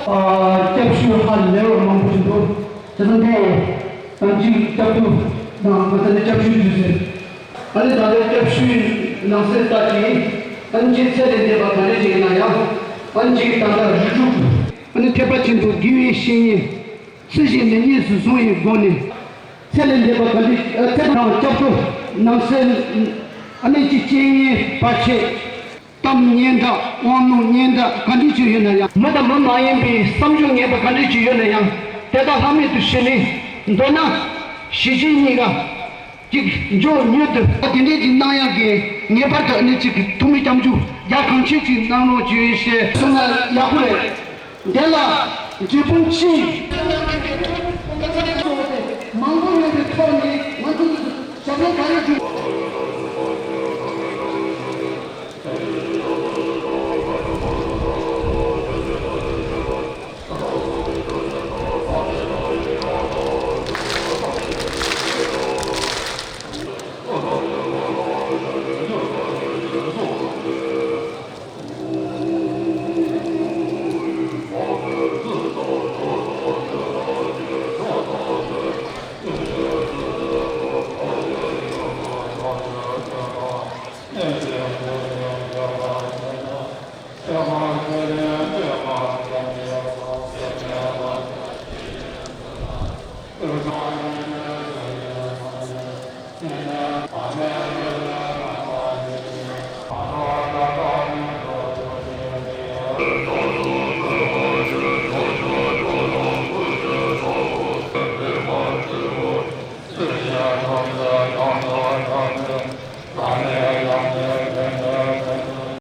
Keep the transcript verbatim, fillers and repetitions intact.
སྐྱབས་ཞུ་ཧ་ལས་པ་མང་པོ་ཞིག་འདུག་བྱས་ཙང་འདི་གང་ཅིའི་སྐྱབས་ཐུགས་དང་མ་ཚད་ནས་སྐྱབས་ཞུ་དུས་ཟེར། ཨ་ནི་ད་ལྟ་སྐྱབས་ཞུའི་ནང་གསེས་ལྟར་གྱིས་ཨ་ནི་ཅིག་ཚད་ལས་འདས་པ་ག་འདྲ་ཞིག་ཡིན་ན་ཡང་ཨ་ནི་ཅིག་ད་ལྟ་རིགས་དྲུག་ཨ་ནི་ཐེག་པ་ཆེན་པོ་དགེ་བའི་བཤེས་གཉེན། སྲིད་ཞིའི་ནད་རྙེད་སུ་བཟུང་བའི་སྒོ་ནས། ཚེ་ལས་འདས་པ་ག་འདྲ་ཨ་ཚེ་དང་སྐྱབས་འགྲོ་རྣམ་སྲས་ཨ་ནི་ཅི་སྤྱན་གཉིས་བར་ཆད། གཏམ་སྙན་གྲགས་དབང་ལུང་སྙན་གྲགས་ག་འདྲ་ཅིག་ཡོད་ན་ཡང་། མི་དང་མི་མ་ཡིན་པའི་བསམ་བྱུང་ངེས་པ་ག་འདྲ་ཅིག་ཡོད་ན་ཡང་། དེ་དག་ལྷག་མེད་དུ་ཞི་ནས། མདོར་ན། ཞི་བྱེད་གཉིས་ཀ་ཅིག་མགྱོགས་མྱུར་དུ། དེ་འདྲས་ཀྱི་གནང་ཡག་གི་ངེས་པར་དུ་ཨ་ནི་ཅིག་ཐུགས་སྨོན་སྐྱབས་འཇུག་རྒྱ་གང་ཆེ་ཅིག་གནང་རོགས་ཞུ་ཞེས་གསུངས་ན་ཡག་པོ་རེད། དེ་ལ་འབྲས་སྤུངས་ཆེ། མང་པོ་ཡོད་པའི་ཐོག་ནས་ང་ཚོ་ཞབས་བརྟན་ག་རེ་ཞུ།